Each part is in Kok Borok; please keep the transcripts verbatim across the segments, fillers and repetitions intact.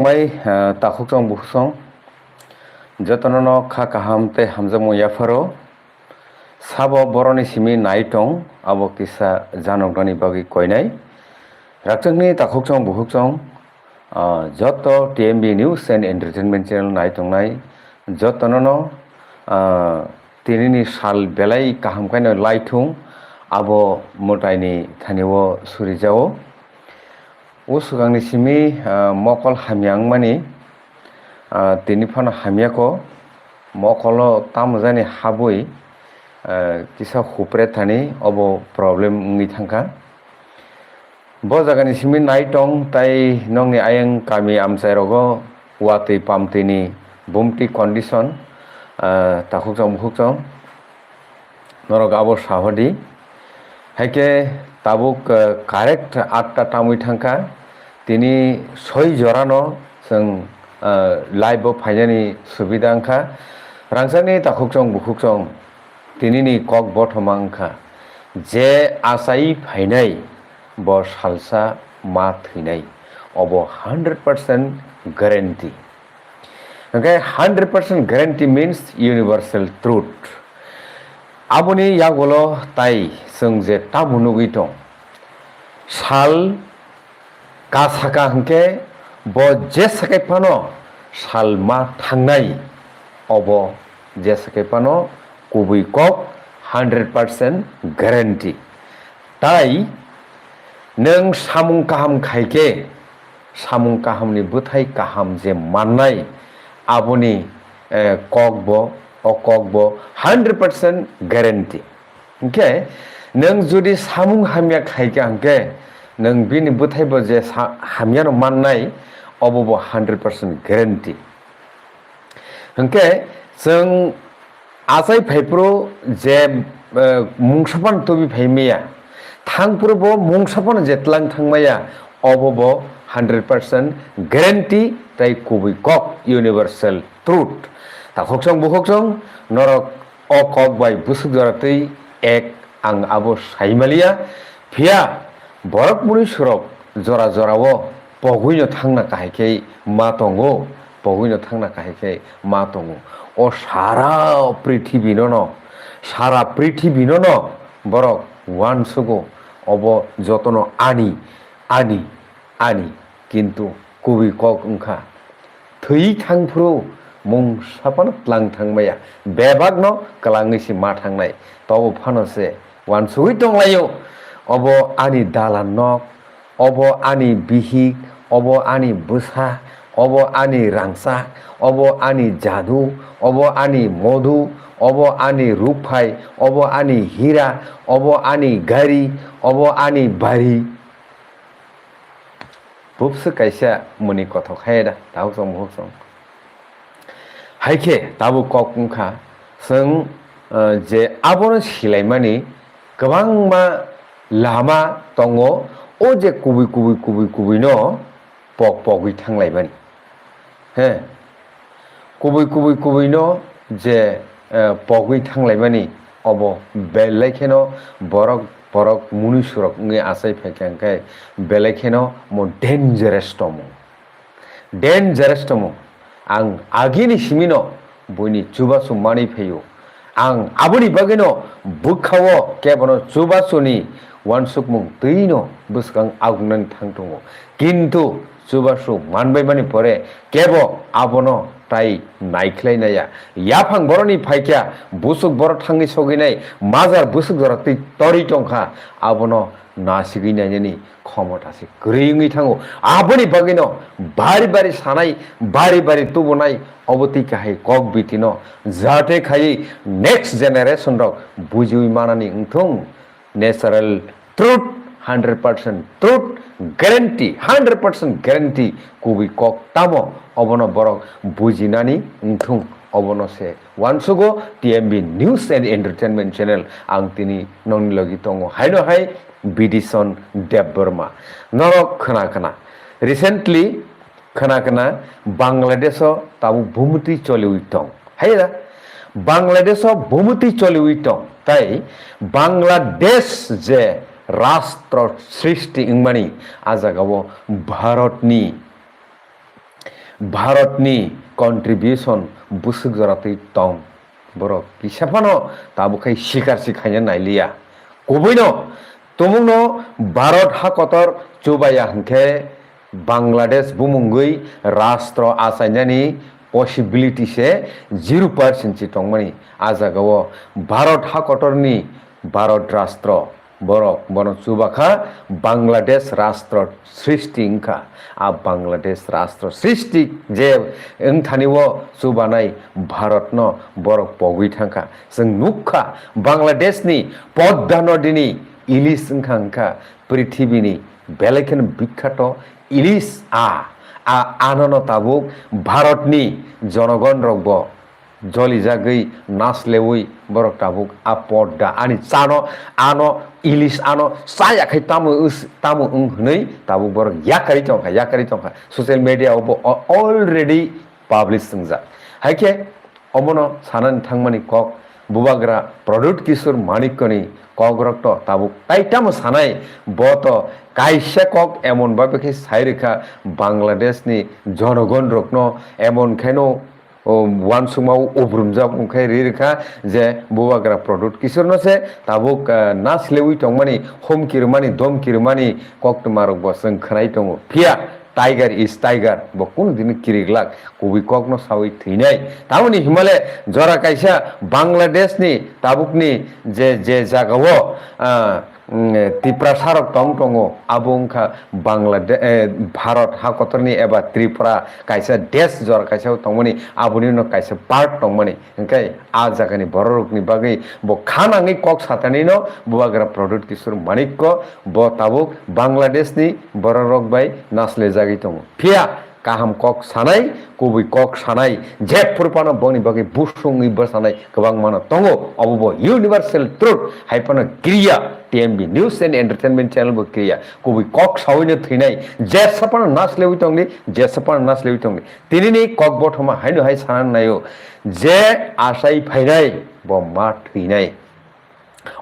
Mai, ah, takhukchong bukhukchong, jotono no kha kaham tei hamjakmung yapharo. Sabo boroni simi nai tong, abo kisa janokdani bagwi koinai. Rakchakni takhukchong bukhukchong, ah, joto T M B News and Entertainment Channel nai tongnai jotono no, ah, tinini sal belai kaham khaino laithung, abo mwtaini thani o surijao. O swkangni simi, ah, mokol hamya wngmani, ah, tini phano hamya kho, mokolo tamo jani habwi, ah, kisa hupre thani obo problem wngwi thangkha. Bo jagani simi nai tong tai nokni ayang kami amchai rogo watwi pamtwi ni bumtwi condition, ah, takhukchong bukhukchong. Norok abo sahodi. Haikhe tabuk, eh, correct atta tamwi thangkha. Tini soi jorano chwng, eh, live o phainani subida wngkha. Rangchakni takhukchong bukhukchong tinini kok bothoma wngkha. Je achai phainai bo salsa ma thwinai. Obo hundred percent guarantee. Hwnkhe hundred percent guarantee means universal truth. Aboni yagulo tai chwng je tamo nugwi tong, sal kasaka hwnkhe bo jesa khe phano sal ma thangnai, obo jesa khe phano kubui kok hundred percent guarantee. Tai nwng samung kaham khai khe, samung kahamni bwthai kaham je mannai, aboni, eh, kok bo, o kok bo hundred percent guarantee. Hwnkhe nwng jodi samung hamya khaikha hwnkhe, nwng bini bwthai bo je sa-, hamyano mannai, obo bo hundred percent guarantee. Hwnkhe chwng achai phaiphuru je, eh, mungsa phano tubi phai maya, thangphuru bo mungsa phano je tlang thang maya, obo bo hundred percent guarantee tai kubui kok, universal truth. Takhukchong bukhukchong norok o kok bai bwswk jora twi ek ang abo sai maliya, phiya borok mwnwi surok jora jorao pogwino thangna kahai khe ma tongo, pogwino thangna kahai khe ma tongo. O sara prithibi nono, sara prithibi nono borok uansugo, obo jotono ani, ani, ani, kintu kubui kok wngkha. Thwi thangphuru mungsa phano tlang thangmaya, bebakno kwlangwi se ma thangnai, tobo phano se uansugwi tonglaio. Obo ani dalan nok, obo ani bihik, obo ani bwsa, obo ani rangchak, obo ani jadu, obo ani modu, obo ani rukphai, obo ani hira, obo ani gari, obo ani bari. Bubswk kaisa mwnwi kothok hai da, takhukchong bukhukchong. Hai khe tabuk kok wngkha, chwng, eh, je abono silaimani kwbangma lama tongo, o je kubui kubui kubui kubui no pok pogwi thanglaimani. He, kubui kubui kubui no je, eh, pogwi thanglaimani, obo belai kheno borok, borok mwnwi surok wngwi achai phaikha hwnkhe belai kheno mo dangerous tomung. Dangerous tomung. Ang agini simino buini chubachu manwi phaio. Ang aboni bagwino bwkhao kebono chubachuni uansukmung twino bwskang agungnani thang tongo. Kintu chubachu manbaimani pore kebo abono tai naikhlai naiya. Yaphang boroni phaikha, busuk boro thangwi sogwinai, majar busuk jora twi torwi tongkha, abono nasigwi nainani khomota se kwrwi wngwi thango. Aboni bagwino bari bari sanai, bari bari tubunai, obo twi kahai kok bitino jate khaiwi next generation rok bujiwi manani wngthung. Natural truth, hundred percent truth, guarantee, hundred percent guarantee, kubui kok tamo obono borok bujinani wngthung, obono se uansugo T M B News and Entertainment Channel ang tini nongni logi tongo. Haino hai Bidison Debbarma. Norok khna khna. Recently khna khna Bangladesh-o tabuk bumutwi choliwi tong. Hai da? Bangladesh-o bumutwi choliwi tong. Tai Bangladesh je rastro srishti wngmani, a jagao Bharatni Bharatni contribution bwswk jora twi tong, borok kisa phano tabuk khai sikar si khaina nailiya. Kubuino tumungno Bharat ha kotor chubaya hwnkhe Bangladesh bumungwi rastro achainani possibility se zero percent si tongmani. A jagao Bharat ha kotorni Bharat rastro borok bono chubakha Bangladesh rastro srishti wngkha. A Bangladesh rastro srishti je wngthani o chubanai Bharatno borok pogwi thangkha. Chwng nukkha Bangladeshni Podda nodini ilis wngkha wngkha prithibini belai kheno bikkhato ilis a. A anono tabuk Bharatni jonogon rokbo jolijagwi naslewi borok tabuk a Podda ani chano ano ilis ano chaya khai tamo wng- tamo wng hwnwi tabuk borok yakarwi tongkha, yakarwi tongkha. Social media o bo o- already publish wngjak. Hai khe obono sanani thangmani kok bubagra Pradyut Kishore Manikyani kokrokto tabuk tai tamo sanai, bo to kaisa kok emon babe khe sai rwkha Bangladeshni jonogon rokno emon khaino o, uansukma ubrumjak wngkhe ri rwkha je bubagra Pradyut Kishoreno se tabuk, ah, naslewi tongmani, humki rwmani, domki rwmani koktwma rokbo chwng khwnai tongo. Phiya tiger is tiger, bo kunu dini kiriglak, kubui kokno sawi thwinai. Tamoni himale jora kaisa Bangladeshni tabukni je, je jagao, ah, mm, Tiprasarok tong tongo, abo wngkha Bangladesh, eh, Bharat ha kotorni eba Tripura kaisa desh jora kaisa tongmani, aboni uno kaisa part tongmani. Hingkhe a jagani bororokni bagwi bo kha nangwi kok satanino bubagra Pradyut Kishore Manikko bo tabuk Bangladeshni bororok bai naslejagwi tongo. Phiya kaham kok sanai, kubui kok sanai, jephru phano boni bagwi busungwi bwsanai kwbangmano tongo. Obo bo universal truth hai phano kiriya, T M B News and Entertainment channel bo kiriya. Kubui kok sawino thwinai, jesa phano naslewi tongdi, jesa phano naslewi tongdi. Tinini kok bothoma haino hai sana naio, je achai phainai bo ma thwinai.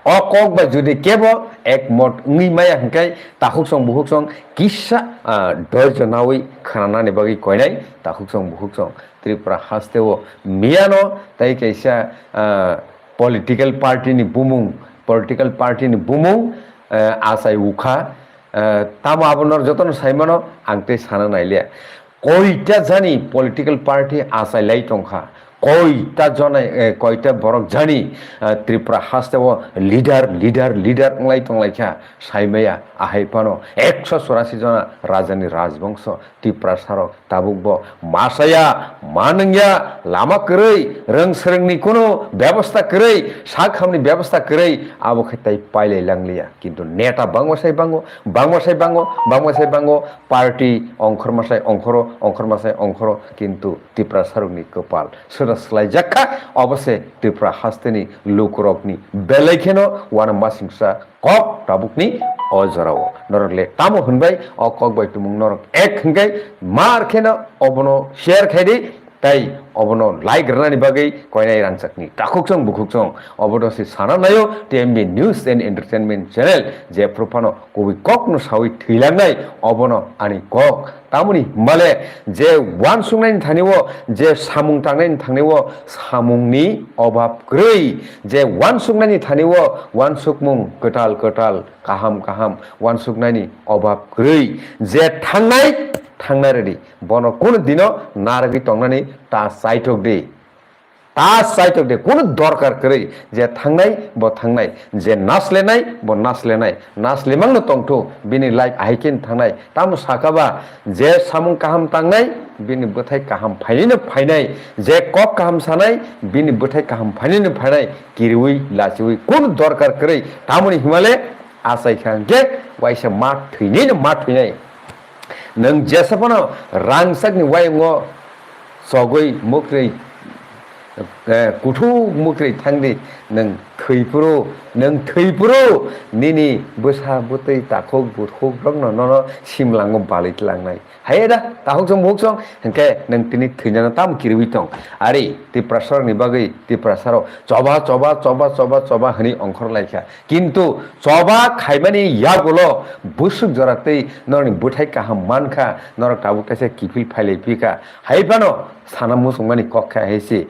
O kok bai jodi kebo ekmot wngwi maya hwnkhe takhuksong bukhuksong kisa, ah, doijo nawi khwnanani bagwi koinai takhuksong bukhuksong Tripura hasteo miyano tai kaisa, ah, political party ni bumung, political party ni bumung, eh, achai ukha, eh, tamo abono jotono saimano ang tei sana nailiya. Koita jani political party achai lai tongkha, koita jona, eh, koita borok jani, eh, Tripura hasteo leader, leader, leader wnglai tonglaikha, saimaya ahai phano ekso churasi jona rajani rajbongso Tiprasarok tabuk bo masaya, manungya, lama kwrwi, rwng swrwngni kunu bebosta kwrwi, sak hamni bebosta kwrwi, abo khe tai pailai langliya. Kintu neta bangma sai bango, bangma sai bango, bangma sai bango, party ongkhorma sai ongkhoro, ongkhorma sai ongkhoro, kintu Tiprasarokni kwpal swra swlaijak kha, obo se Tripura hasteni lukurokni belai kheno uanamasingcha kok tabukni o jorao. Norok le tamo hwnbai o kok bai tumung norok ek hwnkhe mar kheno obono share khaidi, tei obono like rwnani bagwi koinai rangchakni takhuksong bukhuksong obono se sana naio T M B News and Entertainment Channel, jephru phano kubui kokno sawi thwilangnai obono ani kok. Tamoni himale je uansuknaini thani o, je samung tangnaini thani o, samungni obab kwrwi, je uansuknaini thani o, uansukmung kwtal kwtal, kaham kaham uansuknaini obab kwrwi, je thangnai, thangnai rwdi, bono kunu dino narwgwi tongnani ta chaitok di. Ta chaitok de, kunu dorkar kwrwi, je thangnai bo thangnai, je naslenai bo naslenai, naslemangno tongthu, bini life ahai khe thangnai. Tamo saka ba, je samung kaham tangnai, bini bwthai kaham phainino phainai, je kok kaham sanai, bini bwthai kaham phainino phainai, kiriwi lachiwi kunu dorkar kwrwi. Tamoni himale achai kha hwnkhe waisa ma thwinino ma thwinai. Nwng jesa phano rangchakni wayungo chogwi mukrwi Eh, kuthuk mwkrwi thangdi, nwng thwi phuru, nwng thwi phuru, nini bwsa bwtwi takhuk bukhuk rokno nono simlango balwi tlangnai. Hai da, takhuk song bukhuk song, hwnkhe nwng tini thwinano tamo kiriwi tong. Ari, Tiprasarokni bagwi Tiprasarok choba, choba, choba, choba, choba hwnwi ongkhor laikha. Kintu choba khaimani yagulo bwswk jora twi norokni bwthai kaham mankha, norok tabuk kaisa kiphil phailai phikha. Hai phano sana muchungmani kok kha hai se.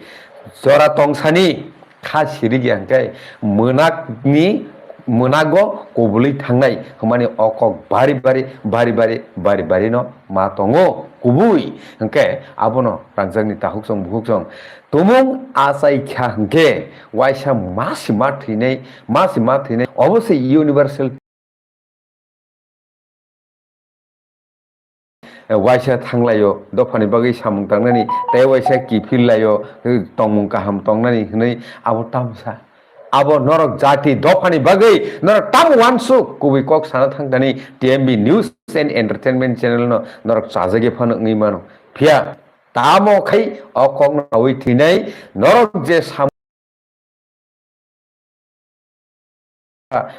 Jora tongsani kha sirigya hwnkhe mwnakni, mwnago kubulwi thangnai hwnmani o kok bari bari, bari bari, bari bari no ma tongo kubui. Hwnkhe abono rangjakni takhuk song bukhuk song tumung achai kha hwnkhe waisa ma si ma thwinai, ma si ma thwinai obo se universal. Waisa thanglaio dophani bagwi samung tangnani, tei waisa kiphil laio, tongmung kaham tongnani hwnwi abo tamsa. Abo norok jati dophani bagwi norok tamo wansuk kubui kok sana thangkani T M B News and Entertainment Channel no norok chajagwi phano wngwi mano. Phiya tamo khai o kokno saui thwinai norok je samung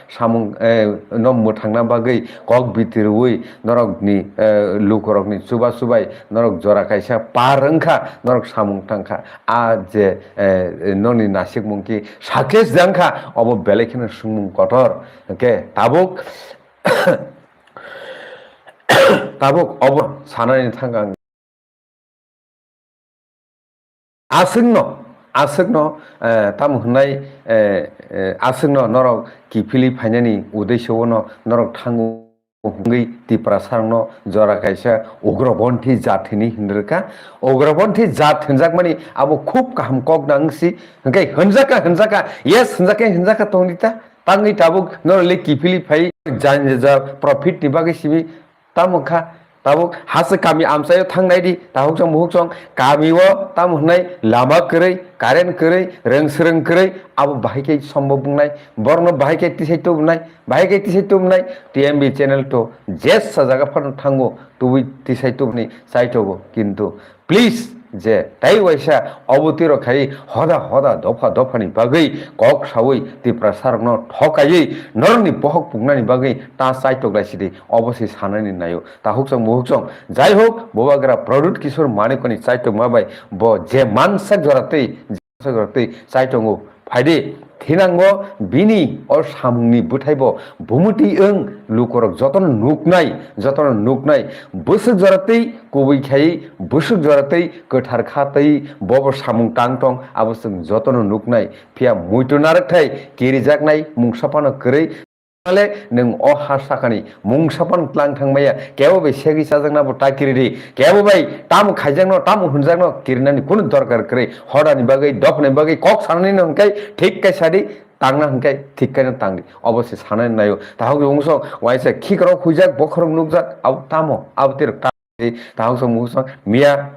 samung, eh, no mwthangna bagwi kok bitirwi norokni, eh, lukurokni chuba chubai norok jora kaisa par wngkha, norok samung tangkha. A je, eh, noni nasikmung ki success jangkha, obo belai kheno swngmung kotor. Hwnkhe tabuk, tabuk obo sanani thangkha ang. Aswkno, aswkno, eh, tamo hwnai, eh, eh, aswkno norok kiphilwi phainani uddesyo-no norok thango hwngwi Tiprasarokno jora kaisa ugroponthi jat hwnwi hwnrwkha. Ugroponthi jat hwnjakmani abo khub kaham kok nang si, hwnkhe hwnjakha, hwnjakha, yes, hwnjakha, hwnjakha tongdi ta. Tangwi tabuk norok le kiphilwi phai janja profit ni bagwi simi tamo kha. Tabuk hase kami amchaio thangnai di, tahuksong buhuksong kami o tamo hwnai lama kwrwi, current kwrwi, rwng swrwng kwrwi, abo bahai khe sombob wngnai, borokno bahai khe tisai tubunai, bahai khe tisai tubunai, T M B channel to jesa jaga phano thango, tubui tisai tubuni chaitogo, kintu please, je tei waisa obo twi rok khai hoda hoda dopha dopha ni bagwi kok saui Tiprasa rokno thokaiwi norokni bohok pungnani bagwi ta chaitok lai sidi, obo se sanani naio. Tahuksong muhuksong, jai hok, Bubagra Pradyut Kishore Manikni chaitokma bai bo je mansak jora twi, je mansak jora twi chaitongo. Phaidi, thinango bini o samungni bwthaibo bumuti wng lukorok jotono nuknai, jotono nuknai. Bwswk jora twi kubui khai, bwswk jora twi kwthar kha twi bobo samung tang tong, abo chwng jotono nuknai. Phiya muitu narwkthai kirijaknai mungsa phano kwrwi. Ale nwng o ha sakani mungsa phano tlang thangmaya, kebo bai segwi chajakna bo ta kiri di, kebo bai tamo khaijakno, tamo hwnjakno kirinani kunu dorkar kwrwi. Hodani bagwi, dophani bagwi kok sanani no hwnkhe thik khe sadi, tangna hwnkhe thik khe no tangdi. Obo se sanani naio. Tahok wngso waisa khikrok huijak, bokhorok nukjak, abo tamo, abo tirok ta-, tahoksong muhoksong miya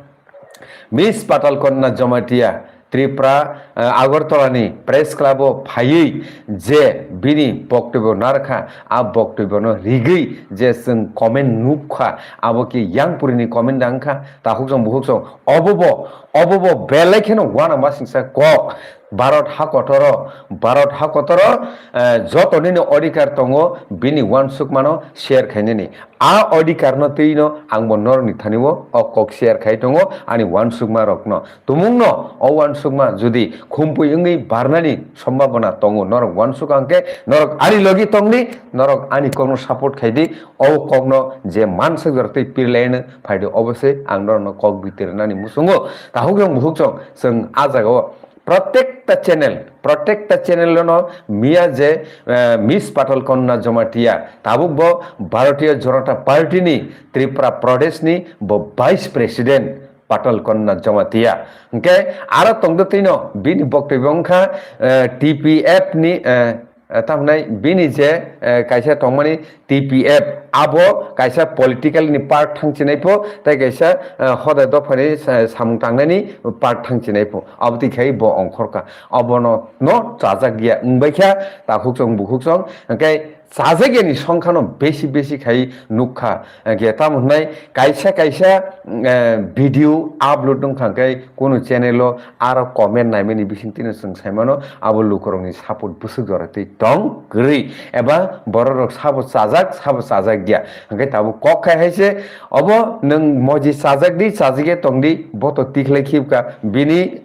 Miss Patal Kanya Jamatia Tripura, eh, Agartala ni Press Club o phaiwi je bini boktobyo narwkha, a boktobyo no rigwi je chwng comment nukha, abo khe yang puri ni comment da wngkha, tahoksong buhoksong obo bo, obo bo belai kheno uanamasingcha kok. Bharat hakotoro, Bharat hakotoro, eh, joto nini odhikar tongo bini uansukmano share khainani. A odhikar no twi no ang bo norok ni thani o, o kok share khai tongo ani uansukma rok no. Tumung no o uansukma jodi khumpui wngwi barnani sombhabona tongo, norok uansuk ang khe norok ani logi tongdi, norok ani kok no support khai di, o kok no je mansak jora twi pirlai no phai di, obo se ang norok no kok bitir nani muchungo. Tahuksong buhuksong chwng a jaga o Protekta channel, protekta channel no miya je, eh, Miss Patal Kanya Jamatia, tabuk bo Bharatiya Janata Party ni Tripura Pradesh ni bo Vice President Patal Kanya Jamatia. Hwnkhe aro tongdo twino bini boktobyo wngkha, eh, T P F ni, eh, eh, tamhinai bini je, eh, kaisa tongmani T P F, abo kaisa political ni part thang chinai pho, tei kaisa, eh, hodai dophani sa-, samung tangnani part thang chinai pho. Abo twi khai bo ongkhorkha. Abono no chajak ya wngbai kha, takhuk chwng bukhuk chwng. Hwnkhe chajakya ni songkha no besi besi khai nukha. Hwnkhe tamo hwnai kaisa kaisa, eh, video upload wngkha khe kunu channel o aro comment naimani bisingtwi no chwng saimano abo lukurokni support bwswk jora twi tong kwrwi eba bororok sabo chajak sabo chajakya. Hwnkhe tabuk kok khai hai se obo nwng moji chajak di chajakya tong di bo to tikhlai khibka bini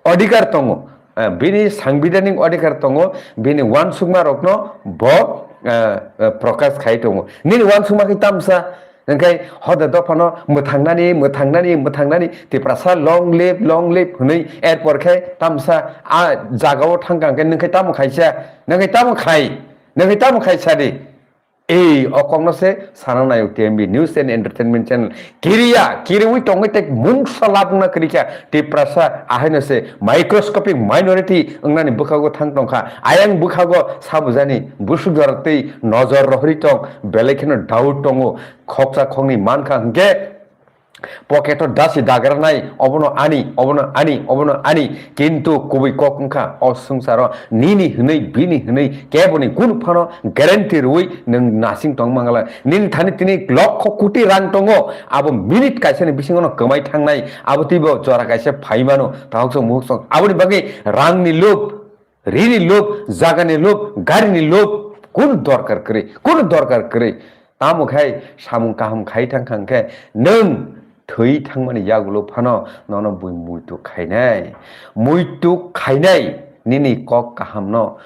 odhikar tongo. Eh, bini sangbidhanik odhikar tongo, bini uansukmarokno bo, eh, eh, prokash khai tongo. Nini uansukma khe tamsa, hwnkhe hoda dophano mwthangnani, mwthangnani, mwthangnani, Tiprasa long live, long live hwnwi, erpor khe tamsa a jagao thangkha hwnkhe nwng khe tamo khaisa, nwng khe tamo khai, nwng khe tamo khai sadi. Ei, o kokno se sana naio T M B News and Entertainment Channel. Kiriya, kiriwi tongwi tei mungsa labungna kwrwikha Tiprasa, ahaino se microscopic minority wngnani bwkhago thang tongkha. Ayang bwkhago sabujani busuk jora tei nojor rohorwi tong, belai kheno doubt tongo, khoksa khoknwi mankha hwnkhe, pocket o dasi dagranai, obono ani, obono ani, obono ani, kintu kubui kok wngkha o swngcharo nini hwnwi, bini hwnwi keboni kunu phano guarantee rwui nwng nasing tong mangala. Nini thani tini lokho koti rang tongo, abo minute kaisa ni bisingo no kwmai thangnai, abo twibo jora kaisa phai mano, tahok song muhuk song. Aboni bagwi rangni lob, rini lob, jagani lob, garini lob, kunu dorkar kwrwi, kunu dorkar kwrwi. Tamo khai samung kaham khai thang kha hwnkhe nwng thwi thangmani yagulo phano nono bui muitu khainai. Muitu khainai nini kok kahamno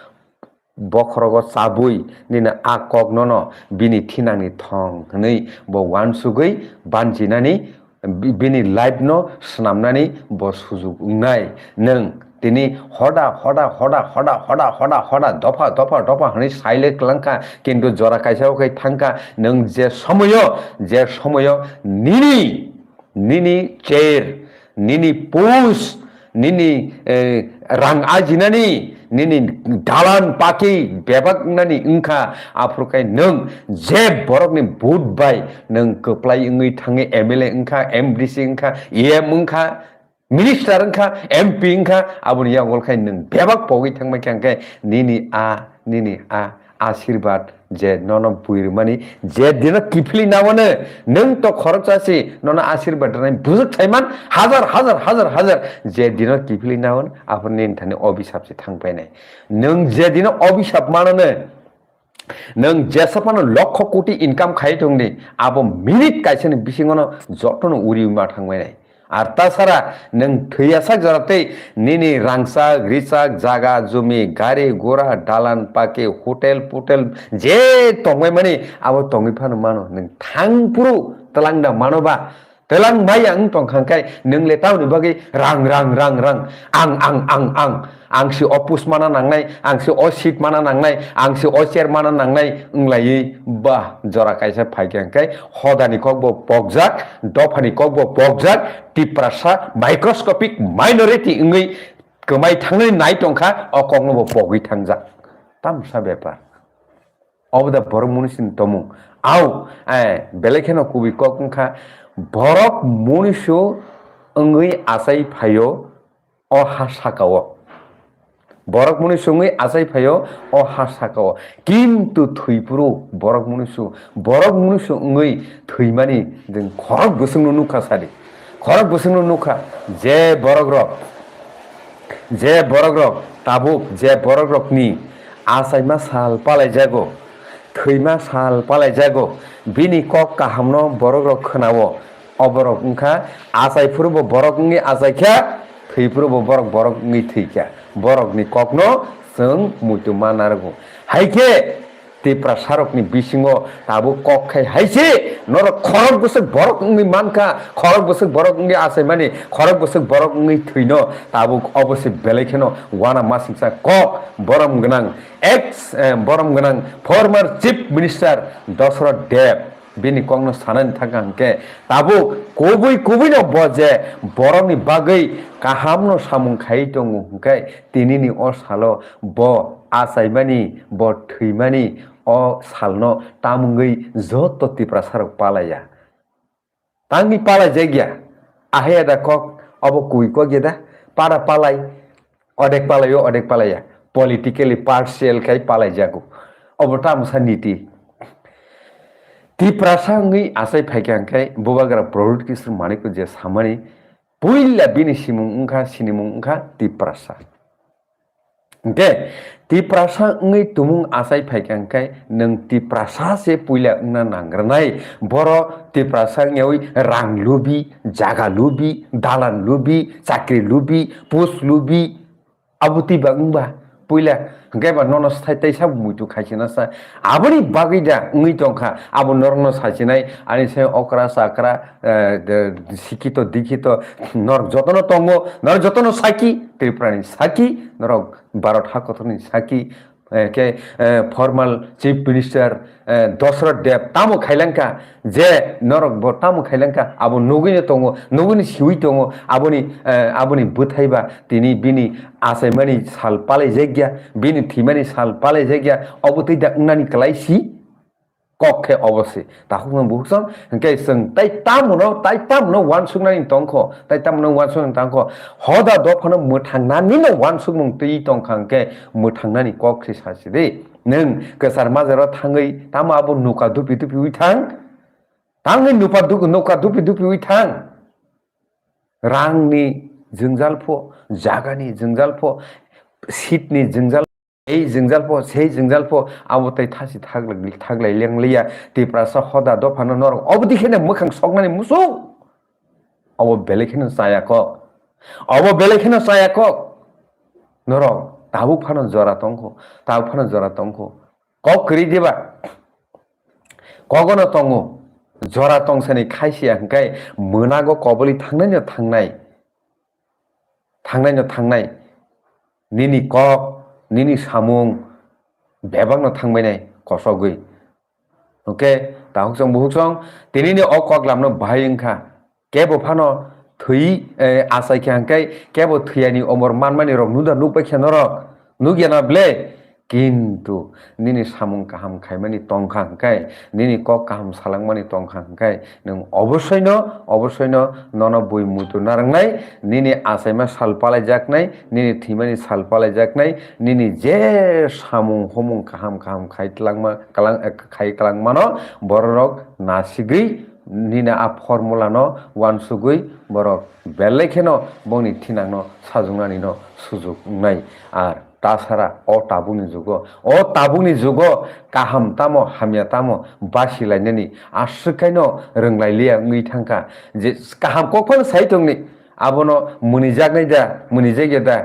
bokhorogo chabwi nini a kok nono bini thinangni thong hwnwi bo uansugwi banjinani bi-, bini life no swnamnani bo sujuk wngnai. Nwng tini hoda, hoda, hoda, hoda, hoda, hoda, hoda, dopha, dopha, dopha hwnwi saile kwlangkha, kintu jora kaisa o khai thangkha. Nwng je somoyo, je somoyo nini, nini chair, nini post, nini, eh, rang ajinani, nini dalan paki bebak wngnani wngkha, aphuru khai nwng je borokni vote bai nwng kwplai wngwi thangwi M L A wngkha, M D C wngkha, E M wngkha, minister wngkha, M P wngkha, aboni yago khai nwng bebak pogwi thangbai kha hwnkhe nini a, nini a asirbad je nono bui rwmani, je dino kiphilwi nawano, nwng to khoroksa si nono asirbad rwnai bujwk saiman, hajar, hajar, hajar, hajar, je dino kiphilwi nawano, aphuru nini thani obisap se thang painai. Nwng je dino obisap manono, nwng jesa phano lokho koti income khai tongdi, abo minute kaisa ni bisingo no jotono uri ma thangbai nai. Ar tasara nwng thwiya sak jora tei nini rangchak, richak, jaga, jumi, gari, gura, dalan, paki, hotel, putel je tongbai mani abo tongwi phano mano. Nwng thang phuru twlang da mano ba? Twlang maya wng tong kha hwnkhe nwng le tamoni bagwi rang, rang, rang, rang, ang, ang, ang, ang, ang si o post mana nangnai, ang si o seat mana nangnai, ang si o chair mana nangnai wng laiwi ba jora kaisa phai kha hwnkhe hodani kok bo pokjak, dophani kok bo pokjak, Tiprasa microscopic minority wngwi kwmai thangnani nai tong kha, o kokno bo pogwi thangjak. Tamsa bepar. Obo da borok munisini tomung. Au, eh, belai kheno kubui kok wngkha, borok munisu wngwi achai phaio o ha sakao. Borok munisu wngwi achai phaio o ha sakao. Kintu thwi phuru borok munisu, borok munisu wngwi thwimani chwng khorok bwswkno nukha sadi. Khorok bwswkno nukha je borokrok, je borokrok tabuk je borokrokni achaima sal palaijago, thwima sal palaijago, bini kok kahamno borokrok khwnao. O borok wngkha achai phuru bo borok wngwi achaikha, thwi phuru bo borok borok wngwi thwikha. Borokni kokno chwng muitu ma narwgo. Hai khe Tiprasarokni bisingo tabuk kok khai hai se, norok khorok bwswk borok wngwi mankha, khorok bwswk borok wngwi achaimani, khorok bwswk borok wngwi thwino, tabuk obo se belai kheno uana masingcha kok borom gwnang ex, eh, borom gwnang former Chief Minister Dosroth Deb bini kokno sanani thangkha hwnkhe tabuk kubui kubuino bo je borokni bagwi kahamno samung khaiwi tongo hwnkhe tinini o salo bo achaimani, bo thwimani o salno tamungwi joto Tiprasarok palaiya. Tangwi palaijakya, ahaiya da kok, obo kui kok ya da, para palai, odek palaio, odek palaiya, politically partial khai palaijago. Obo tamo sa niti. Tiprasa wngwi achai phaikha hwnkhe Bubagra Pradyut Kishore Manikya je samani puila bini simung wngkha, sinimung wngkha Tiprasa. Hwnkhe Tiprasa wngwi tumung achai phaikha hwnkhe nwng Tiprasa se puila wngna nangrwnai. Boro Tiprasa wngyawi rang lubi, jaga lubi, dalan lubi, chakri lubi, post lubi, abo twiba wngba puila hwnkhe ba nono sai tei sabo muitu khaisina sa. Aboni bagwi da wngwi tongkha, abo norokno sachinai, ani se okra chakra, eh, de, sikito dikito, norok jotono tongo, norok jotono saki, Tripurani saki, norok Bharat hakotorni saki, eh, khe, eh, formal Chief Minister, eh, Dosrot Deb tamo khailangkha, je norok bo tamo khailangkha, abo nugwino tongo, nugwino siwi tongo, aboni, eh, aboni bwthaiba tini bini achaimani sal palaijakya, bini thwimani sal palaijakya, obo tei da wngnani kwlai si kok khe obo se. Takhukno bukhukchang hwnkhe chwng tai tamono, tai tamono uansuknani tongkho, tai tamono uansuknani tongkho, hoda dophano mwthangnanino uansukmung twi tongkha hwnkhe mwthangnani kok se sasi de. Nwng kwchar majaro thangwi tamo abo nuka dupi dupiwi thang? Tangwi nupa duk-, nuka dupi dupiwi thang? Rangni jwngjal pho, jagani jwngjal pho, seatni jwngjal, ei jwngjal pho, sei jwngjal pho, abo tei thasi thaglai, thaglai lengliya. Tiprasa hoda dophano norok obo dikheno mwkhang soknani musu. Obo belai kheno chaya kok. Obo belai kheno chaya kok. Norok tabuk phano jora tongkho, tabuk phano jora tongkho. Kok kwrwi diba? Kogono tongo. Jora tongsani khaisiya hwnkhe mwnago koboli thangnaino thangnai. Thangnaino thangnai. Nini kok, nini samung bebakno thangbainai kosogwi. Hwnkhe tahuksong buhuksong tinini o koklamno bahai wngkha. Kebo phano thwi, eh, achai khe hwnkhe kebo thwiyani omor manmani rok nuda nukbai khe norok. Nukya na ble? Kintu nini samung kaham khaimani tongkha hwnkhe, nini kok kaham salangmani tongkha hwnkhe, nwng obosoino, obosoino nono bui muitu narwknai, nini achaima sal palaijaknai, nini thwimani sal palaijaknai, nini je samung humung kaham kaham khai tlangma, kalang, khai kalangmano bororok nasigwi nini a formula no uansugwi borok belai kheno bongni thinangno sajwknani no sujuk wngnai. Ar tasara o tabukni jugo, o tabukni jugo kaham tamo hamya tamo basi lainani aswk kaino rwnglai liya wngwi thangkha. Je kaham kok phano sai tongni, abono mwnijak nai da, mwnijak ya da,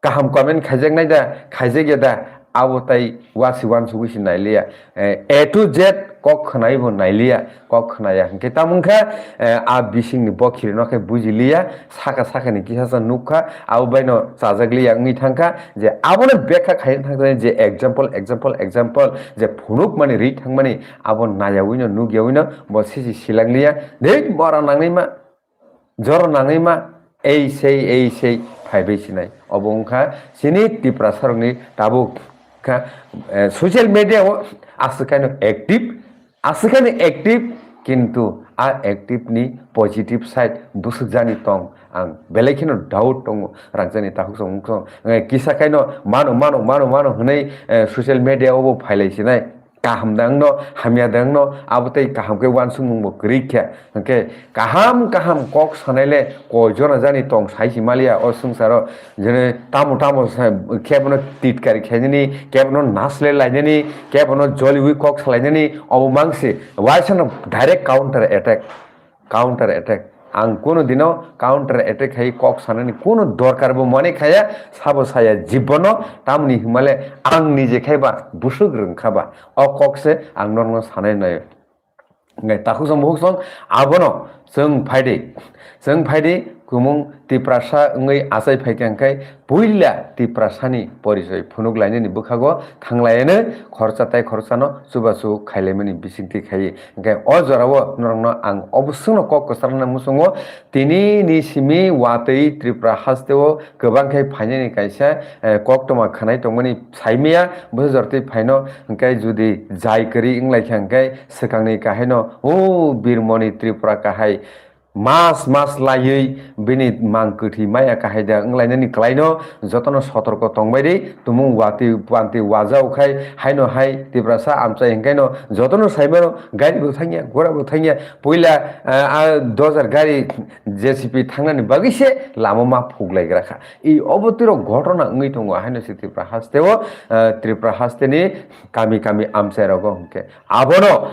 kaham comment khaijak nai da, khaijak ya da, abo tai wasi wansugwi se nailiya. Eh, A to Z kok khwnai bo nailiya, kok khwnaya hwnkhe tamo wngkha, eh, a bisingni bokhirino khe bujiliya, saka sakani kisa sa nukha, abo baino chajak liya wngwi thangkha, je abono bekha khaina thangjaknai je example, example, example, je phunukmani ri thangmani abo nayawino nukyawino bo sisi silangliya, dei bora nangnaima. Jora nangwi ma ei sei, ei sei phaibai sinai. Obo wngkha chini Tiprasarokni tabuk kha, eh, social media o aswk kaino active, aswk kaino active, kintu a active ni positive side bwswk jani tong, ang belai kheno doubt tongo, rangchakni takhuk song wngkha. Eh, kisa kaino mano, mano, mano, mano hwnwi, eh, social media o bo phailai sinai. Kaham dangno, hamya dangno, abo tei kaham khe uansukmung bo kwrwi kha. Hwnkhe kaham kaham kok sanai le koi jora jani tong sai si maliya o swngcharo. Jene tamo tamo sa-, kebono titkari khainani, kebono nasle lainani, kebono joliwi kok salainani, obo mangsi. Waisano direct counter attack. Counter attack. Ang kuno dino counter attack khai kok sanani kuno dorkar bo mane khaya, sabo saya jibono, tamni himale ang nije khaiba busuk rwngkhaba. O kok se ang norno sanai nayo. Ngai takhuk song bukhuk song abono chwng phaidi. Chwng phaidi kumung Tiprasa wngwi achai phaikha hwnkhe puila Tiprasani porichoi phunuk lainani bwkhago thanglaiano khoroksa tai khoroksano chubachu khailaimani bisingtwi khaiwi. Hwnkhe o jorao norokno ang obosongno kok kwcharna muchungo. Tini ni simi watwi Tripura hasteo kwbang khe phainani kaisa, eh, koktwma khwnai tongmani saimaya, bwsa jortwi phaino hwnkhe judi jai kwrwi wnglaikha hwnkhe swkangni kahaino o Birmoni Tripura kahai mas mas laiwi bini mang kwthwi maya kahai da wnglainani kwlaino jotono sotorko tongbai di, tumung watwi pantwi wajao khai haino hai Tiprasa amchai hwnkhaino jotono saimano gari bo thangya, gora bo thangya, puila, ah, ah, dojar gari J C B thangnani bagwi se lama ma phuklaigra kha. I obo tiro ghotona wngwi tongo, haino se Tripura hasteo, ah, Tripura hasteni kami kami amchai rogo hwnkhe. Abono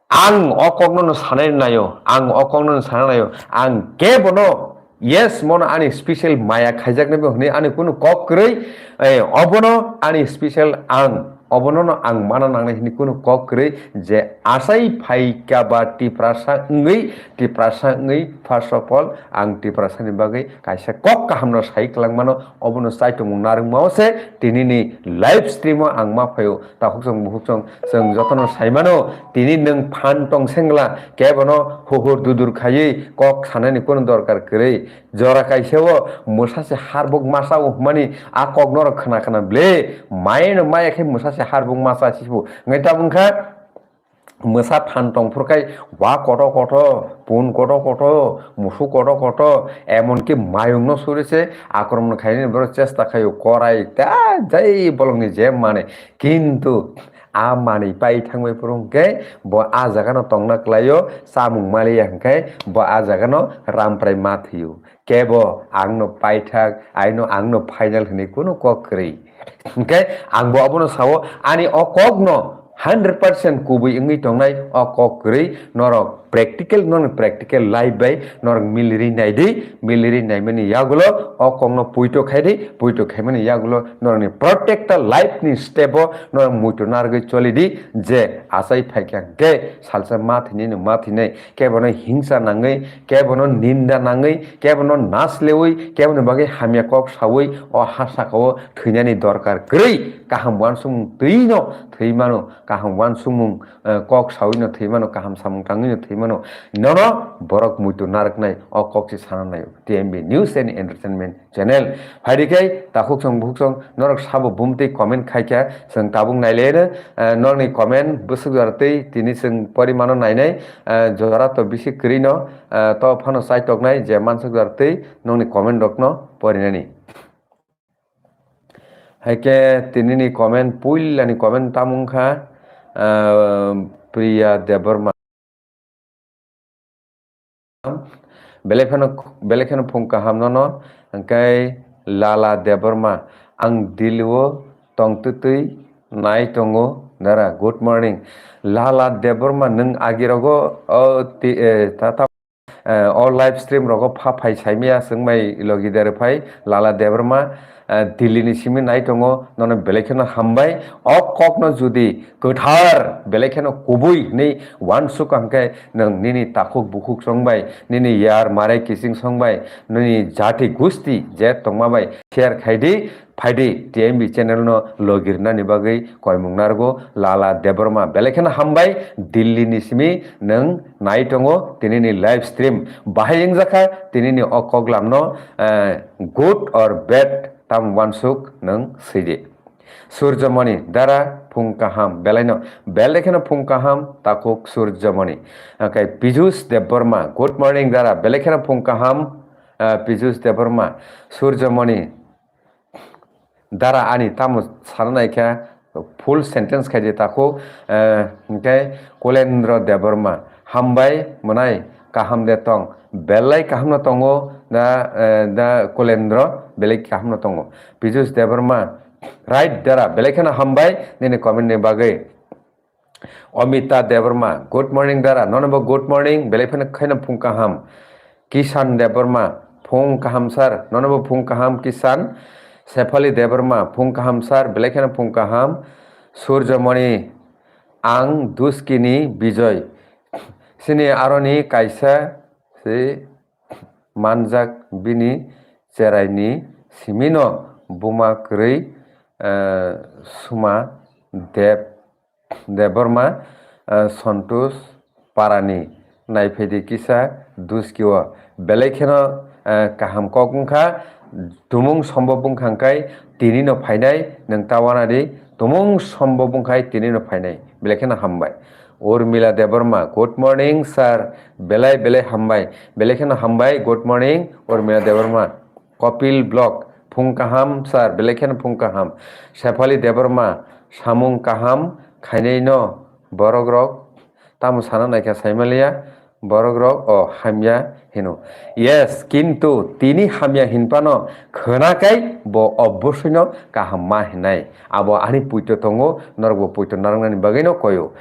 ang o kokno no sanai naio, ang o kokno no sanai naio, ang kebono, yes, mono ani special maya khaijaknai bo hwnwi ani kunu kok kwrwi, eh, obono ani special ang, obono no ang mana nangnai hwnwi kunu kok kwrwi je asai phaikha ba Tiprasa wngwi, Tiprasa wngwi, first of all, ang Tiprasani bagwi kaisa kok kahamno sai kwlangmano, obono chaitomung narwkmao se tinini live stream o ang ma phaio. Takhuk chwng bukhuk chwng, chwng jotono saimano, tini nwng phan tong sengla, kebono huhur dudur khaiwi kok sanani kono dorkar kwrwi. Jora kaisa o mwsa se harbuk masa o hwnmani a kok norok khna khna ble, maino maya khe mwsa se harbuk masa sibu. Ngai tabung kha, mwsa phan tong phur khai wa koto koto, pun koto koto, musu koto koto, emonki mayungno suri se akromon khainani borok chesta khaio, korai ta jai bolongni je mane. Kintu a manwi pai thangbai phuru hwnkhe bo a jagano tongna kwlaio, chamung maliya hwnkhe bo a jagano ramprai ma thwio. Kebo angno paithak, aino angno final hwnwi kunu kok kwrwi. Hwnkhe angbo abono sao, ani o kokno hundred percent kubui wngwi tongnai o kok kwrwi norok practical, norok practical life bai norok miliri naidi, miliri naimani yagulo o kokno puito khaidi, puito khaimani yagulo norokni protector life ni step o norok muitu narwgwi cholidi je achai phaikha hwnkhe salsa ma thwinai no ma thwinai, kebono hingsa nangwi, kebono ninda nangwi, kebono naslewi, keboni bagwi hamya kok sawi o ha sakao thwinani dorkar kwrwi. Kaham uansukmung twino thwi mano, kaham uansukmung, eh, kok sawino thwi mano, kaham samung tangwino thwi mano. Nono borok muitu narwknai o kok se sana naio. T M B News and Entertainment Channel. Phaidi khe takhuk chwng bukhuk chwng norok sabo bumtwi comment khaikha, chwng tabuk naileno, eh, norokni comment bwswk jora twi tini chwng porimano nainai, eh, jora to bisi kwrwino, eh, to phano chaitoknai je manswk jora twi nokni comment rokno porinani. Haikhe tinini comment, puilani comment tamo wngkha, eh, Priya Debbarma. Belai kheno, belai kheno phung kaham nono, hwnkhe Lala Debbarma, ang Delhi o tongtwtwi nai tongo dara. Good morning. Lala Debbarma, nwng agirogo, o, ti-, eh, ta, ta, eh, o live stream rogo pha phai saimaya chwngbai logi dare phai Lala Debbarma, eh, Delhi ni simi nai tongo, nono belai kheno hambai. O kokno judi kwthar belai kheno kubui hwnwi uansuk hwnkhe nwng nini takhuk bukhuk songbai, nini yar mare kiching songbai, nini jati gusti je tongma bai share khaidi, phaidi T M B channel no logi rwnani bagwi koimung narwgo Lala Debbarma. Belai kheno hambai, Delhi ni simi nwng nai tongo tinini live stream. Bahai wngjakha tinini o koklam no, eh, good or bad tam uansuk nwng swidi. Surjamoni Dara phung kaham belaino, belai kheno phung kaham takhuk Surjamoni. Hwnkhe Pijus Debbarma, good morning Dara, belai kheno phung kaham, eh, Pijus Debbarma. Surjamoni Dara ani tamo sana naikha, full sentence khaidi takhuk, eh, hwnkhe Kulendra Debbarma, hambai mwnai, kaham de tong, belai kahamno tongo da, eh, da Kulendra, belai kahamno tongo. Pijus Debbarma, right Dara, belai kheno hambai nini comment ni bagwi. Omita Debbarma, good morning Dara, nono bo good morning, belai phano khaino phung kaham. Kishan Debbarma, phung kaham sir, nono bo phung kaham Kishan. Sefali Debbarma, phung kaham sir, belai kheno phung kaham. Surjamoni, ang Duskini Bijoy. Sini aroni kaisa si manjak bini cheraini simino buma kwrwi, eh, Suma Deb-, Debbarma, eh, Santosh Parani naiphaidi kisa Duskio. Belai kheno, eh, kaham kok wngkha, tumung sombo bwngkha khe tinino phainai, nwng ta wanadi, tumung sombo bwngkha khe tinino phainai. Belai kheno hambai. Urmila Debbarma, good morning sir, belai belai hambai, belai kheno hambai, good morning Urmila Debbarma. Kopil Block, phung kaham sir, belai kheno phung kaham. Shefali Debbarma, samung kaham khainai no borok rok, tamo sana naikha saimaliya, borok rok o hamya hino. Yes, kintu tini hamya hinphano khwnakai bo oboswino kaham ma hinai. Abo ani puito tongo, norokbo puito narwknani bagwino koyo.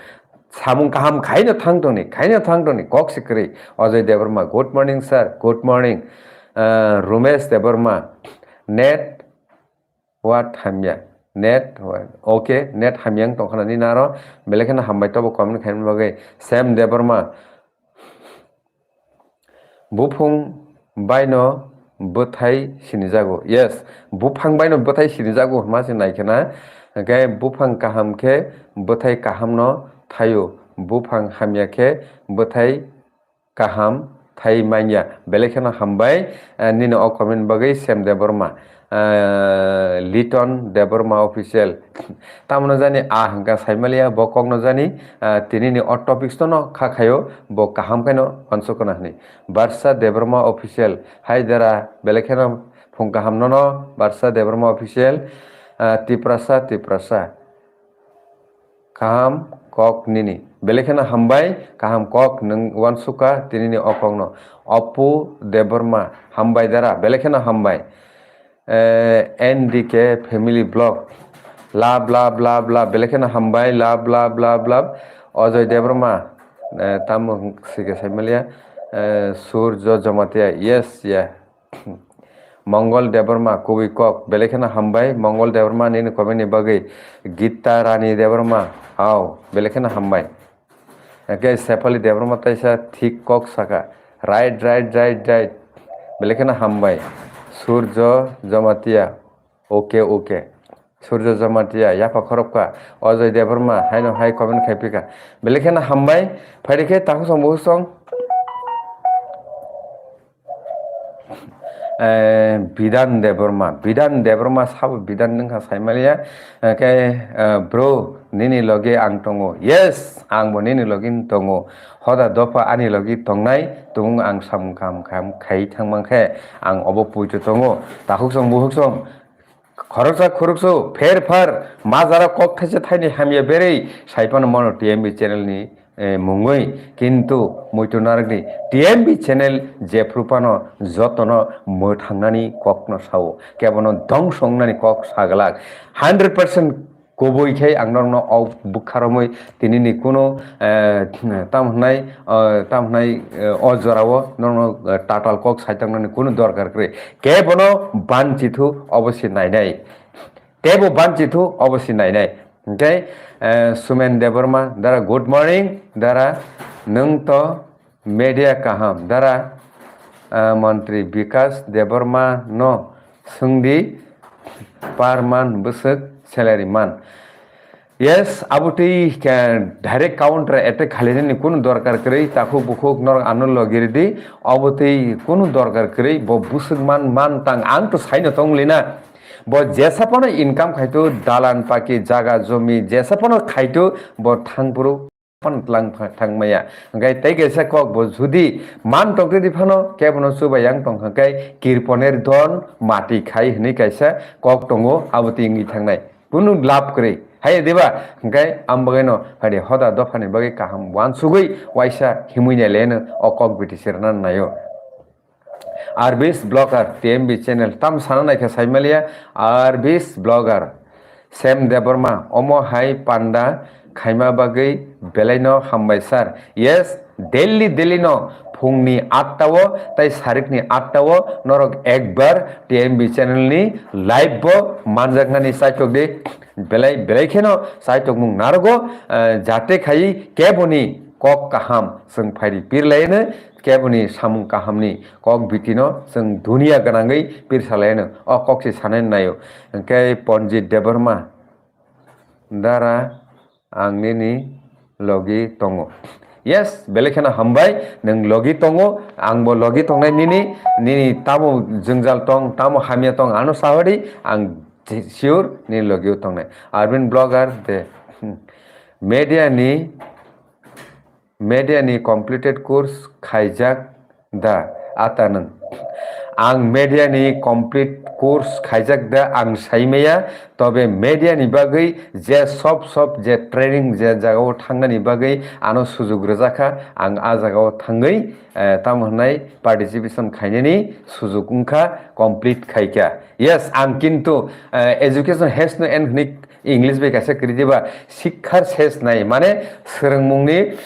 Samung kaham khaino thang tongni, khaino thang tongni, kok se kwrwi. Ajay Debbarma, good morning sir, good morning. Ah, Rumesh Debbarma, net what hamya, net what? Okay, net hamya wng tongkha nini naro, belai kheno hambai tobo comment khaina bagwi. Sam Debbarma, buphung baino bwthai sinijago. Yes, buphang baino bwthai sinijago hwnma se nai khena. Hwnkhe buphang kaham khe bwthai kahamno thaio, buphang hamya khe bwthai kaham thai manya. Belai kheno hambai, eh, nini o comment bagwi Sam Debbarma, eh, Liton Debbarma official. Tamno jani a hwnkha saimaliya bo kokno jani, eh, tinini o topics no kha khaio bo kaham khaino uansukna hwnwi. Barsa Debbarma official, hai dara belai kheno phung kaham nono Barsa Debbarma official, eh, Tiprasa, Tiprasa. Kaham kok nini. Belai kheno hambai, kaham kok nwng uansukha tinini o kokno. Apu Debbarma, hambai dara, belai kheno hambai. Eh, N D K Family Vlog. Love, love, love, love. Belai kheno hambai, love, love, love, love. Ajoy Debbarma, eh, tamo sike saimaliya, eh, Surjo Jamatia. Yes, yeah. Mongol Debbarma, kubui kok, belai kheno hambai. Mongol Debbarma nini comment ni bagwi. Gita Rani Debbarma, au, belai kheno hambai. Hwnkhe Sefali Debbarma taisa thik kok saka. Right, right, right, right. Belai kheno hambai. Surjo Jamatia, okay, okay. Surjo Jamatia, yapha khoroksa. Ajoy Debbarma, haino hai comment khai phika. Belai kheno hambai. Phaidi khe takhuk song bukhuk song. Eh, Bidan Debbarma, Bidan Debbarma sabo Bidan wngkha saimaliya, eh, khe, eh, bro, nini logi ang tongo. Yes, ang bo nini logi tongo. Hoda dopha ani logi tongnai, tumung ang samung kaham kaham khai thangmang khe, ang obo puito tongo. Takhuk song bukhuk song, khoroksa khoroksa, pher phar, majara kok thaisa thaini hamya berwi, sai phano mano T M B channel ni, eh, mungwi, kintu muitu narwkni T M B channel jephru phano jotono mwthangnani kokno sao, kebono dongso wngnani kok saglak. Hundred percent kubui khe ang norokno o bwkha romwi tinini kunu, eh, tam hwnai, eh, tam hwnai, eh, o jorao norokno, eh, tatal kok saitongnani kunu dorkar kwrwi. Kebono banchithu obo se nainai. Teibo banchithu obo se nainai. Hwnkhe, eh, Sumen Debbarma, dara, good morning, dara, nwng to media kaham, dara, eh, Mantri Bikas Debbarma no swngdi, per month bwswk salary man. Yes, abo twi khe direct counter attack khalinani kunu dorkar kwrwi, takhuk bukhuk norok ano logi rwdi, abo twi kunu dorkar kwrwi, bo bwswk man, man tang, ang to saino tong lina. Bo jesa phano income khaitu, dalan paki, jaga jomi, jesa phano khaitu, bo thangphuru phano tlang pha-, thangmaya. Hwnkhe tei kaisa kok bo judi man tongtwdi phano, kebono chubai yang tongkha khe kirponer don mati khai hwnwi kaisa kok tongo, abo twi wngwi thangnai. Kunu lab kwrwi. Hai diba? Hwnkhe ang bagwino, hai di, hoda dophani bagwi kaham uansugwi waisa himwi naileno o kok biti se rwna naio. Arbis Blogger, T M B channel, tam sana naikha saimaliya, Arbis Blogger. Sam Debbarma, omo hai panda khaima bagwi belaino hambai sir. Yes, daily, daily no phungni atta o tai sarikni atta o norok ekbar T M B channel ni live bo manjaknani chaitok di. Belai, belai kheno chaitokmung narogo, eh, jate khai keboni kok kaham chwng phaidi pirlaino, keboni samung kahamni kok bitino chwng dunia gwnangwi pirsa laino, o kok se sanai naio. Hwnkhe Ponjit Debbarma, dara, ang nini logi tongo. Yes, belai kheno hambai, nwng logi tongo, angbo logi tongnai nini, nini tamo jwngjal tong, tamo hamya tong, ano sahodi, ang sure nini logi tongnai. Arvind Blogger de, hmm, media ni Media ni completed course khaijak da ata nwng? Ang media ni complete course khaijak da ang saimaya, tobe media ni bagwi je sob sob je training je jagao thangnani bagwi ano sujuk rwjakha, ang a jagao thangwi, eh, tamo hwnai participation khainani sujuk wngkha, complete khaikha. Yes, ang kintu, eh, education has no end hwnwi English bai kaisa kwrwi diba, শিক্ষার শেষ নাই, mane swrwngmungni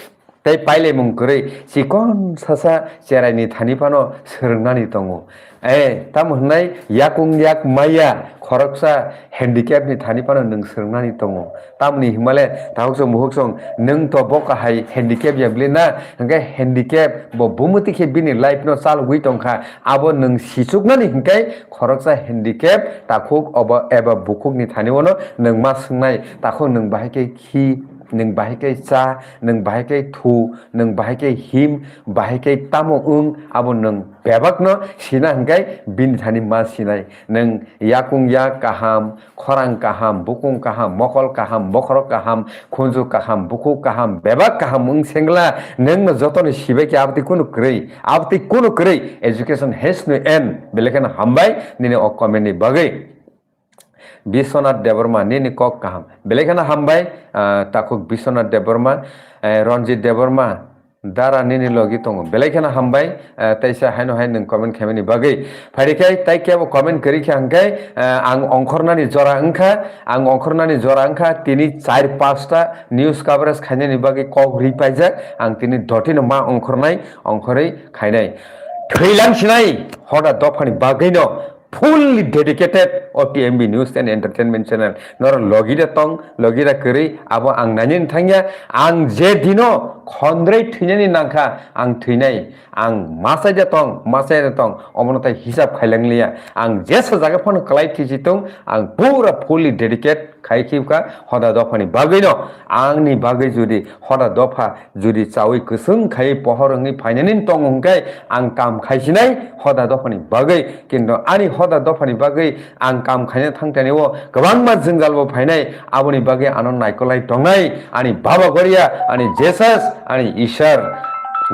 tei pailaimung kwrwi chikon sasa cheraini thani phano swrwngnani tongo. Eh, tamo hwnai yakung yak maya khoroksa handicap ni thani phano nwng swrwngnani tongo. Tamoni himale takhuk song bukhuk song nwng to bo kahai handicap ya bili na, hwnkhe handicap bo bumutwi khe bini life no chalogwi tongkha. Abo nwng sichuknani hwnkhe khoroksa handicap takhuk obo eba bukhukni thani ono nwng ma swngnai, takhuk nwng bahai khe khi, nwng bahai khe cha, nwng bahai khe thu, nwng bahai khe him, bahai khe tamo wng, abo nwng bebakno sina hwnkhe bini thani ma sinai. Nwng yakung yak kaham, khorang kaham, bukung kaham, mokol kaham, bokhorok kaham, khunju kaham, bukhuk kaham, bebak kaham wng sengla, nwngno jotono sibai khe abotwi kunu kwrwi, abotwi kunu kwrwi, education has no end, belai kheno hambai nini o comment ni bagwi. Biswanath Debbarma, nini kok kaham. Belai kheno hambai, ah, takhuk Biswanath Debbarma, eh, Ranjit Debbarma, dara nini logi tongo. Belai kheno hambai, eh, teisa haino hai nwng comment khaimani bagwi. Phaidi khe tai kebo comment kwrwi kha hwnkhe, eh, ang ongkhornani jora wngkha, ang ongkhornani jora wngkha, tini char pasta news coverage khainani bagwi kok ri paijak, ang tini dotino ma ongkhornai, ongkhorwi khainai. Thwilang sinai, hoda dophani bagwino, fully dedicated O T M B News and Entertainment Channel. Norok logi da tong, logi da kwrwi, abo ang nainani thangya. Ang je dino khondrwi thwinani nangkha, ang thwinai. Ang masai da tong, masai da tong, omono tai hisab khailang liya. Ang jesa jaga phano kwlai thwisi tong, ang pura fully dedicate khai khibkha hoda dophani bagwino. Angni bagwi jodi hoda dopha jodi chawi kwchwng khai pohor wngwi phainani tong hwnkhe ang kam khaisinai hoda dophani bagwi, kintu ani hoda dophani bagwi ang kam khaina thangtani o kwbangma jwngjal bo phainai, aboni bagwi ano naikolai tongnai ani Baba Goria, ani Jesus, ani Ishar,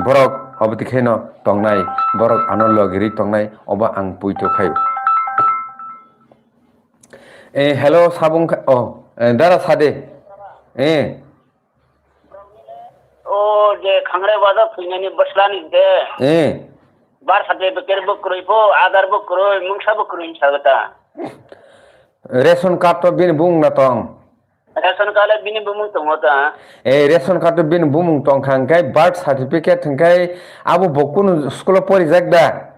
borok obotwi khaino tongnai, borok ano logiri tongnai, obo ang puito khai. Eh, hello, sabung kha-, oh, eh, dara sade. Eh. O je khangre baja phuinani bwslani de. Eh. Bar sate beker bo kwrwi pho, adar bo kwrwi, mungsa bo kwrwi sagata. Ration card to bini bung na tong. Ration card le bini bumung tongo ta. Eh, ration card to bini bumung tong kha hwnkhe birth certificate hwnkhe abo bo kunu school o porijak da?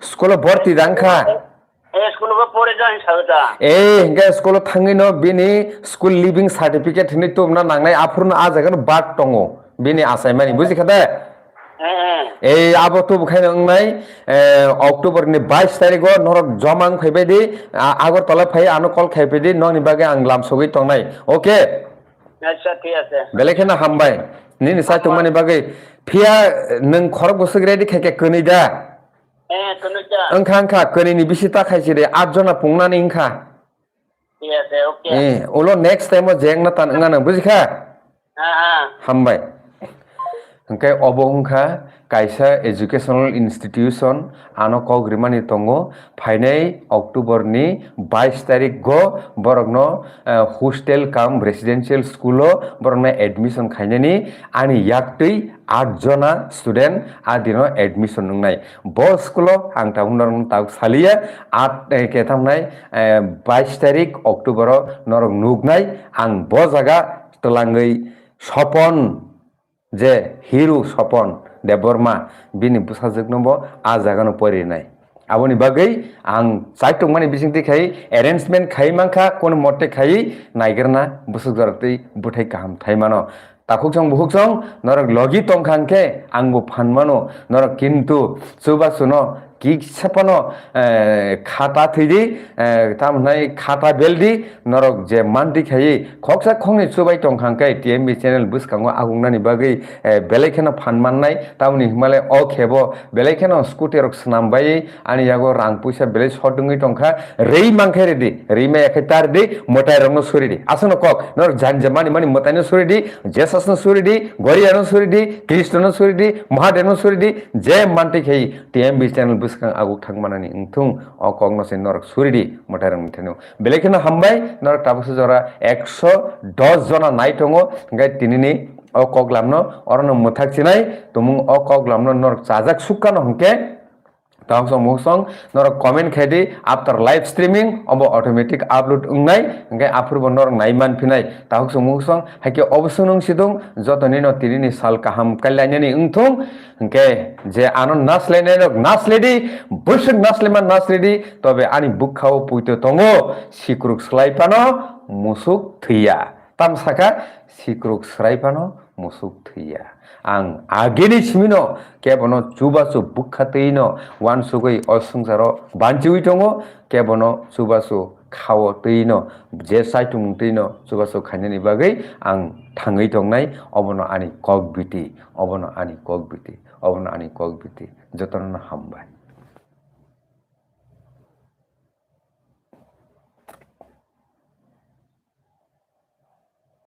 School o borti dang kha? Eh, school o pore jang sa ta. Eh, hingke school o thangwi no bini school leaving certificate hinwi tubna nangnai, aphuru no ah jaga no bak tongo bini achaimani, buji kha de? Eh, eh. Eh, abo tubu khai no wngnai, eh, October ni bais tarik o norok joma wng phai bai di, a-, Agartala phai ano call khai phai di, nokni bagwi ang lam sogwi tongnai, okay? Acha, thik ase. Belai kheno hambai. Nini chai tongmani bagwi. Phiya nwng khorok bwswk ready khai khe kwnwi da? Eh, kwnwi da. Wngkha, wngkha, kwnwini bisi ta khai chiri, at jona pungnani wngkha. Thik ase, okay. Eh, ulo next time o jeng na tan wngna nang, buji kha? Ha, ha. Hambai. Hingke obo wngkha kaisa educational institution, ano kok rimani tongo, phainai October ni bais tarik go borokno, eh, hostel cum residential school o borokno admission khainani ani yaktwi at jona student a dino admission wngnai. Bo school o ang tabuk norokno tabuk saliya, at, eh, ketham nai, eh, bais tarik October o norok nuknai, ang bo jaga twlangwi Sopon, je Hiru Sopon Debbarma, bini bwsajwkno bo ah jagano porinai. Aboni bagwi ang chai tongmani bisingtwi khai arrangement khai mankha, kono mote khai naigerna bwswk jorok twi bwthai kaham thai mano. Takhuksong bukhuksong norok logi tongkha hwnkhe ang bo phan mano, norok kintu chubachuno kisa phano, eh, khata thwidi, eh, tamo hwnai khata beldi, norok je manti khaiwi khoksa khoknwi chubai tongkha hwnkhe T M B channel bwskango agungnani bagwi, eh, belai kheno phan mannai, tamoni hwnmale o khebo belai kheno scooty rok swnam baiwi ani yago rang puisa belai short wngwi tongkha, rwi mankhe ridi, rwi maya khe ta ridi, mwtai rokno suridi. Aswkno kok, norok janja mani mani mwtaino suridi, Jesusno suridi, Goriano suridi, Kristono suridi, Mahadevno suridi, je manti khaiwi T M B channel bwskang aguk thang manani wngthung, o kokno se norok suridi mwtai rokni thani. Belai kheno hambai, norok tabuksa jora ekso dos jona nai tongo, hwnkhe tinini o koklamno orono mwthak chinai, tumung o koklamno norok chajak sukkano hwnkhe, tahuk song muhuk song norok comment khaidi, after live streaming obo automatic upload wngnai, hwnkhe aphurbo norok nai manphinai. Tahuk song muhuk song haikhe obo swnung sidung jotonino tinini sal kaham kailainani wngthung, hwnkhe je ano naslainairok naslaidi, bwswk naslaima naslaidi, tobe ani bwkhao puito tongo, sikruk swlai phano musuk thwiya. Tam sakha, sikruk swrai phano musuk thwiya. Ang agini simino kebono chubachu bwkha twino uansugwi o swngcharo banchiwi tongo, kebono chubachu khao twino je saitumung twino chubachu khainani bagwi ang thangwi tongnai, obono ani kok biti, obono ani kok biti, obono ani kok biti. Jotono hambai.